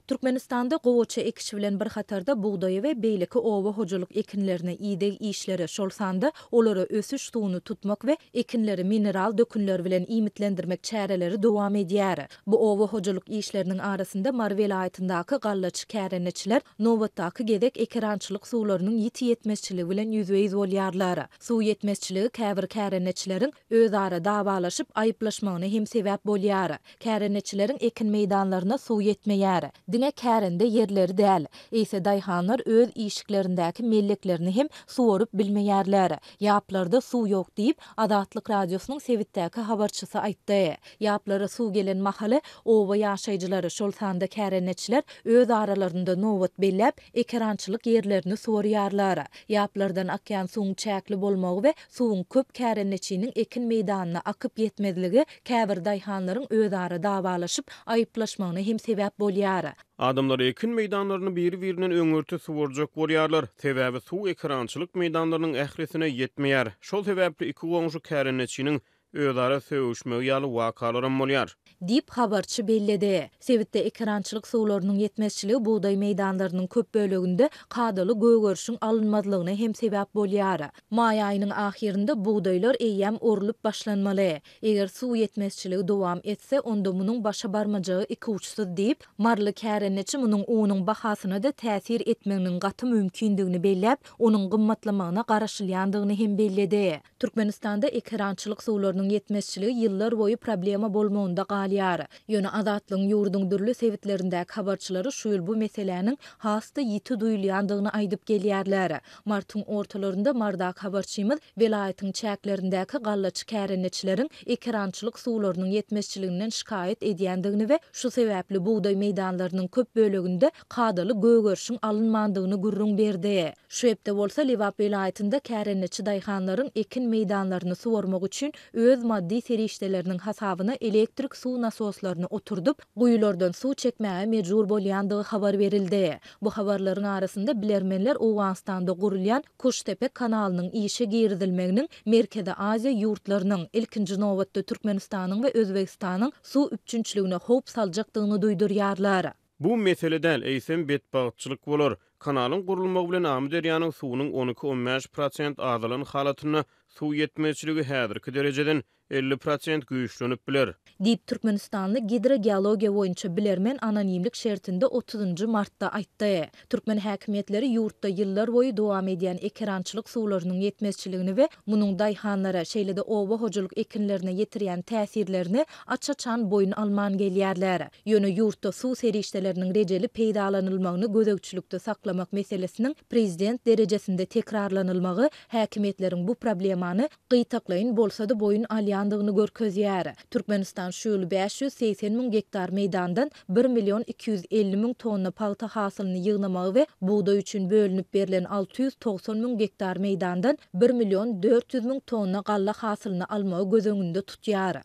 Türkmenistanda gowaça ekişi bilen bir hatarda bugdaýa we beýleki oba hojalyk ekinlerine ideg işleri, şol sanda olara ösüş suwuny tutmak we ekinleri mineral dökünler bilen iýmitlendirmek çäreleri dowam edýär. Bu oba hojalyk işleriniň arasynda Mary welaýatyndaky gallaçy kärendeçiler nobatdaky gezek ekerançylyk suwlarynyň ýiti ýetmezçiligi bilen ýüzbe-ýüz bolýarlar. Suw ýetmezçiligi käbir kärendeçileriň özara dawalaşyp, aýyplaşmagyna hem sebäp bolýar. Kärendeçileriň ekin meýdanlaryna suw ýetmeýär. Diňe kärende ýerleri däl, eýse daýhanlar öz işiklerindäki melleklerini hem suwaryp bilmeýärler. Ýaplarda suw ýok diýip, Azatlyk Radiosynyň sebitdäki habarçysy aýtdy. Ýaplara suw gelen mahaly oba ýaşaýjylary, şol sanda kärendeçiler öz aralarynda nobat belläp, ekerançylyk ýerlerini suwarýarlar. Ýaplardan akýan suwuň çäkli bolmagy we suwuň köp kärendeçiniň ekin meýdanyna akyp ýetmezligi käbir daýhanlaryň özara dawalaşyp, aýyplaşmagyna hem sebäp bolýar. Adamlar ekin meýdanlaryny biri-birinden öňürti suwarjak bolýarlar. Sebäbi suw ekerançylyk meýdanlarynyň ählisine ýetmeýär. Şol sebäpli iki goňşy kärendeçiniň özara sögüşmegi ýaly wakalaram bolýar. Diýip, habarçy belledi. Sebitde ekerançylyk suwlarynyň ýetmezçiligi bugdaý meýdanlarynyň köp böleginde kadaly gögerişiň alynmazlygyna hem sebäp bolýar. Maý aýynyň ahyrynda bugdaýlar eýýäm orlup başlanmaly. Eger suw ýetmezçiligi dowam etse, onda munuň başa barmajagy ikuçsuz diýip, maryly kärendeçi munuň unuň bahasyna-da täsir etmeginiň gaty mümkindigini belläp, onuň gymmatlamagyna garaşylýandygyny hem belledi. Türkmenistanda ekerançylyk suwlarynyň ýetmezçiligi ýyllar boýy problema bolmagynda galýar. Ýöne Azatlygyň ýurduň dürli sebitlerindäki habarçylary şu ýyl bu meseläniň has-da ýiti duýulýandygyny aýdyp gelýärler. Martyň ortalarynda Marydaky habarçymyz welaýatyň çäklerindäki gallaçy kärendeçileriň ekerançylyk suwlarynyň ýetmezçiliginden şikaýat edýändigini we şu sebäpli bugdaý meýdanlarynyň köp böleginde kadaly gögerişiň alynmandygyny gürrüň berdi. Şu hepde bolsa Lebap welaýatynda kärendeçi daýhanlaryň ekin meýdanlaryny suwarmak üçin öz maddy serişdeleriniň hasabyna elektrik suw nasoslaryny oturdyp, guýulardan suw çekmäge mejbur bolýandygy habar berildi. Bu habarlaryň arasynda bilermenler Owganystanda gurulýan Kuştepe kanalynyň işe girizilmeginiň Merkezi Aziýa ýurtlarynyň, ilkinji nobatda Türkmenistanyň we Özbegistanyň suw üpjünçiligine howp saljakdygyny duýdurýarlar. Bu mesele däl, eýsem betbagtçylyk bolar. Kanalyň gurulmagy bilen Amyderýanyň suwunyň 12-15 prosent azalan halatynda suw ýetmezçiligi häzirki derejeden 50% güýçlenip biler. Diýip, türkmenistanly gidrogeologiýa boýunça bilermen anonimlik şertinde otuzynjy martda aýtdy. Türkmen häkimiýetleri ýurtda ýyllar boýy dowam edýän ekerançylyk suwlarynyň ýetmezçiligini we munuň daýhanlara, şeýle-de oba hojalyk ekinlerine ýetirýän täsirlerini aç-açan boýun alman gelýärler. Ýöne ýurtda suw serişdeleriniň rejeli peýdalanylmagyny gözegçilikde saklamak meselesiniň prezident derejesinde tekrarlanylmagy häkimiýetleriň bu problemany gytaklaýyn bolsa-da boýun alýandygyny görkezýär. Türkmenistan şu ýyl 580 müň gektar meýdandan bir million 250 müň tonna pagta hasylyny ýygnamagy we bugdaý üçin bölünip berlen 690 müň gektar meýdandan bir million 400 müň tonna galla hasylyny almagy göz öňünde tutýar.